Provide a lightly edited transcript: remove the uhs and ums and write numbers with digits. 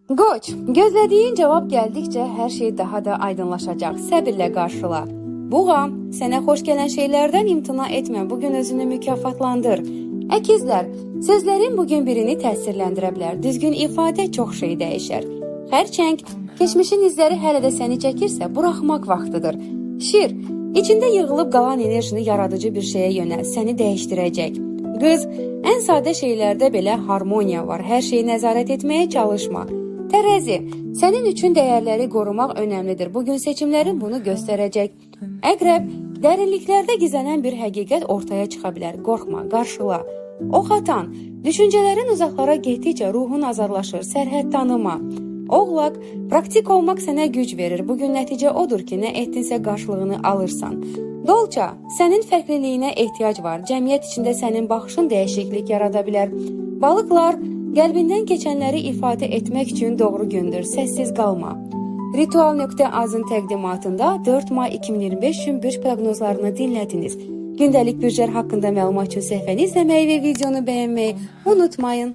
Qoç, gözlədiyin cavab gəldikcə hər şey daha da aydınlaşacaq. Səbirlə qarşıla. Buğa, sənə xoş gələn şeylərdən imtina etmə. Bugün özünü mükafatlandır. Əkizlər, sözlərin bugün birini təsirləndirə bilər. Düzgün ifadə çox şey dəyişər. Xərçəng, keçmişin izləri hələ də səni çəkirsə, buraxmaq vaxtıdır. Şir, içində yığılıb qalan enerjini yaradıcı bir şeyə yönəl, səni dəyişdirəcək. Qız, ən sadə şeylərdə belə harmoniya var. Hər şeyi nəzarət etməyə çalışma. Tərəzi, sənin üçün dəyərləri qorumaq önəmlidir. Bugün seçimlərin bunu göstərəcək. Əqrəb, dərinliklərdə gizlənən bir həqiqət ortaya çıxa bilər. Qorxma, qarşıla. Ox atan, düşüncələrin uzaqlara getdikcə ruhun azadlaşır, sərhəd tanıma. Oğlaq, praktik olmaq sənə güc verir. Bugün nəticə odur ki, nə etdinsə qarşılığını alırsan. Dolça, sənin fərqliliyinə ehtiyac var. Cəmiyyət içində sənin baxışın dəyişiklik yarada bilər. Balıqlar, qəlbindən keçənləri ifadə etmək üçün doğru gündür. Səssiz qalma. Ritual.azın təqdimatında 4 may 2025 üçün bürc proqnozlarını dinlədiniz. Gündəlik bürclər haqqında məlumat üçün səhifəni izləməyi və videonu bəyənməyi unutmayın.